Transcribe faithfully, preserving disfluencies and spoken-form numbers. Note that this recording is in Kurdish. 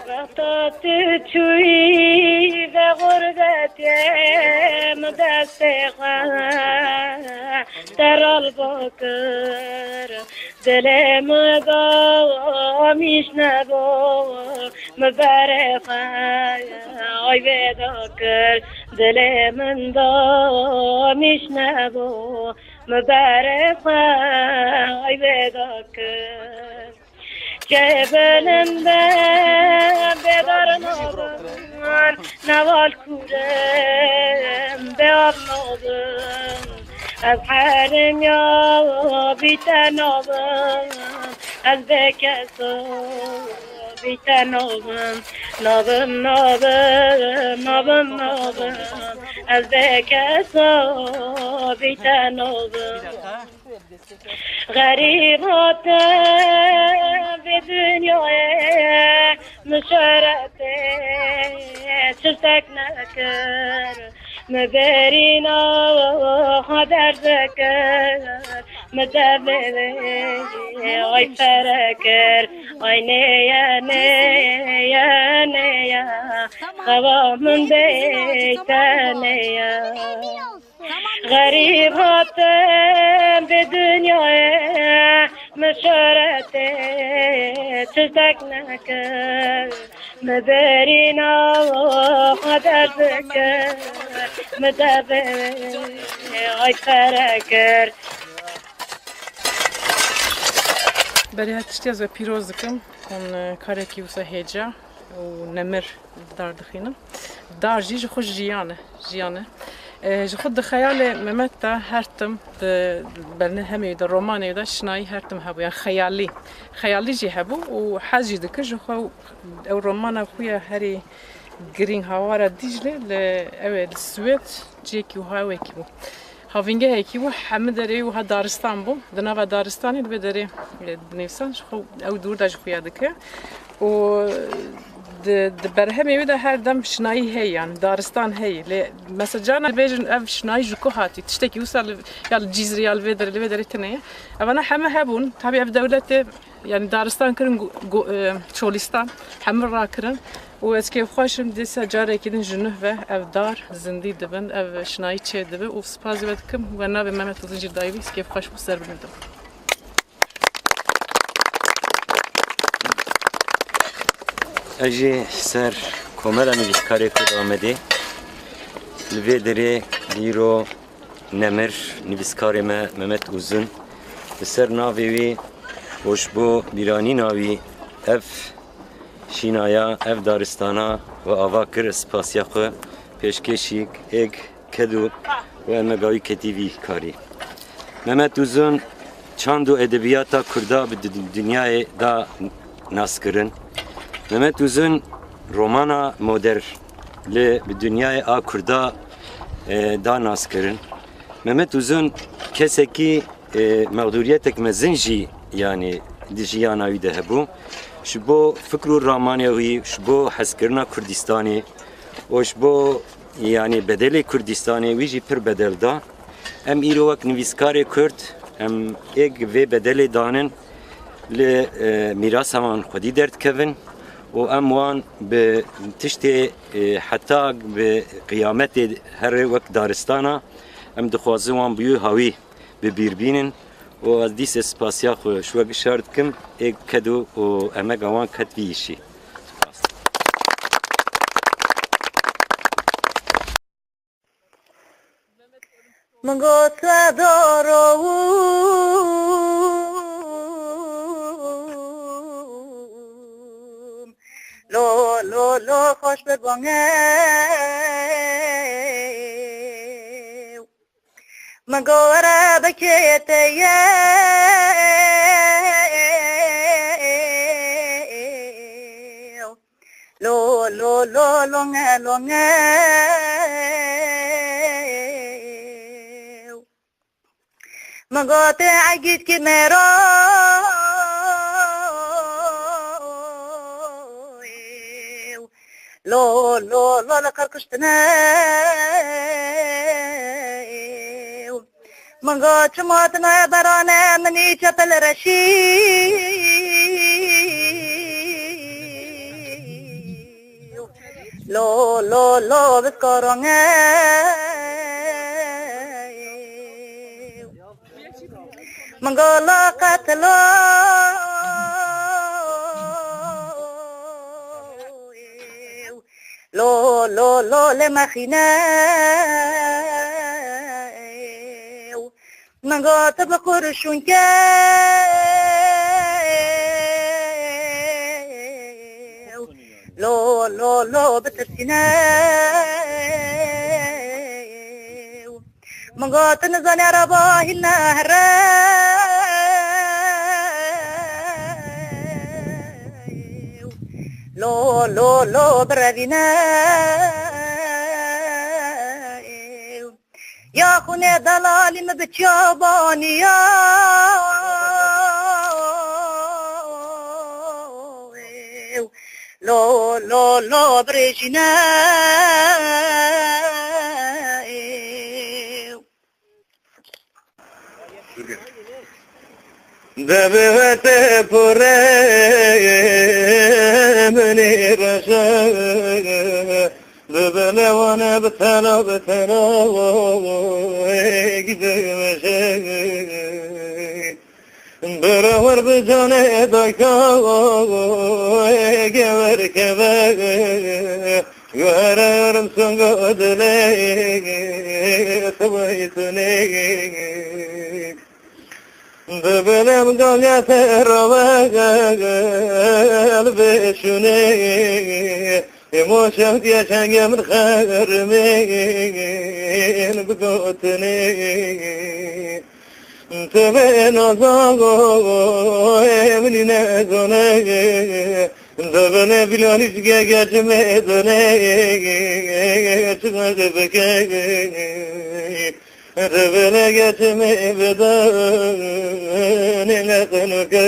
Wexta tu çûyî ve xurbetê, min destê xwe te ralba kir. Dilê min da mîş nebû, min berê xwe ay vêda kir. Dilê min da mîş nebû, min berê xwe ay vêda kir. Çê bilind e, bêdar nabim, neval kûr im, bêav nabim. Ez herim ya bî te nabim, ez bê keso bî te nabim. Nabim, nabim, nabim, nabim, ez bê keso bî te nabim. Xerîb hatim vê dinyayê, min şohretê tiştek nekir. Min bêrîna xwe derz kir, min devê ay fere kir. Ay neye, neye, neye, xewa min bê te neye. Xerîb hatim vê dinyayê, min şohretê tiştek nekir. Min bêrîna xwe derz kir, min devê ay fere kir. Berê her tiştî ez we pîroz dikim. Hûn, e, karekî wisa hêja û nemir dar dixînim. Dar jî ji xwe jiyan e, jiyan e. E, ji xwe di xeyalê Mehmet de her tim, di bernehemê de, romanê de şinayî her tim hebû. Yani xeyalî, xeyalî jî hebû û hez jî dikir ji xwe ew romana xwe ya herî girîng Hawara Dîcle li, ew ê li Swêd cihekî wiha wekî bû. Havîngehekî bû, hemî derê wiha daristan bû. Di nava daristanê di vê derê, e, dinivîsan, ji xwe ew dûr de ji xuya dike. Û di, di berhemê wî de her dem şinayî heye, yani daristan heye. Lê mesela carna dibêjin ev şinayî ji ku hatî? Tiştekî wisa li, ya li Cizrê ya li vê derê, li vê derê tune ye. Evana heme hebûn. Tabî ev dewletê, yani daristan kirin gu-, gu-, e, çolîstan, hemî rakirin. Û ez kêfxweş im, dîsa carekî din ji nuh ve ev dar zindî dibin, ev şinayî çê dibe û spasî we dikim, we navê Mehmet Uzun jî dayî bî, ez kêfxweş bû ser bin dibin. Ez jî ser Komela Nivîskarê Kurd Amedê li vê derê dîro nemir nivîskarê me Mehmet Uzun, li ser navê wî û ji bo bîranîna wî ev şînaya, ev daristana we ava kir, spasiya xwe pêşkêşî êg ked û û emega wî ketî vî karî. Mehmet Uzun çand û edebiyata Kurda bi di-, dinyayê da naskirin. Mehmet Uzun romana moder li bi dinyayê a Kurda, e, da naskirin. Mehmet Uzun kesekî, e, mexdûriyetek mezin jî, yani, di jiyana wî de hebû. Ji bo fikr û ramanê wî, ji bo hezkirina Kurdistanê û ji bo, yani, bedelê Kurdistanê wî jî pir bedel da. Em îro wek nivîskarê Kurd, em êk vê bedelê danin, li, e, mîrasa wan xwedî derdikevin û em wan bi tiştê, e, heta bi qiyametê here wek daristana, em dixwazin wan bi wî hawî bi bîr bînin û ez dîse spasiya xwe ji we gişar dikim, ê kedo û emega wan ket vî îşî. Spas. Min got, "Sedaro wim, lo, lo, lo, xweş be bangê." Min got, "Were bikê te ye." Lo, lo, lo, longe, longe. Min got, "Egît ki mero." Lo, lo, lo, li qir kuştine. Min got, "Çima tu nayê berane, min î çepel reşî." Lo, lo, lo, biskarange. Mingala qetilo. Lo, lo, lo, le mexîne. Min got bi qurşûnkê. Lo, lo, lo, bitirsîne. Min got nizane ereba hîn nehre. Lo, lo, lo, birevîne. Ya xûnê delalî min bi çabanî ya. Lo, lo, lo, birêjîne. Debê hete pore minê reşe, bi belewane bi tela bi tela gidemeşe. Berawer bi canê dayka gewer keve, guhere rim songa dilê tevaytune. Bi belem galya te rawe gel beşune. Emo şevdiye çenge min xermên bi gotine. Tebe nazago emni nezone. Debene bilanî ge geçme done. Çıkar beke. Debele geçme bedene ne kınıke.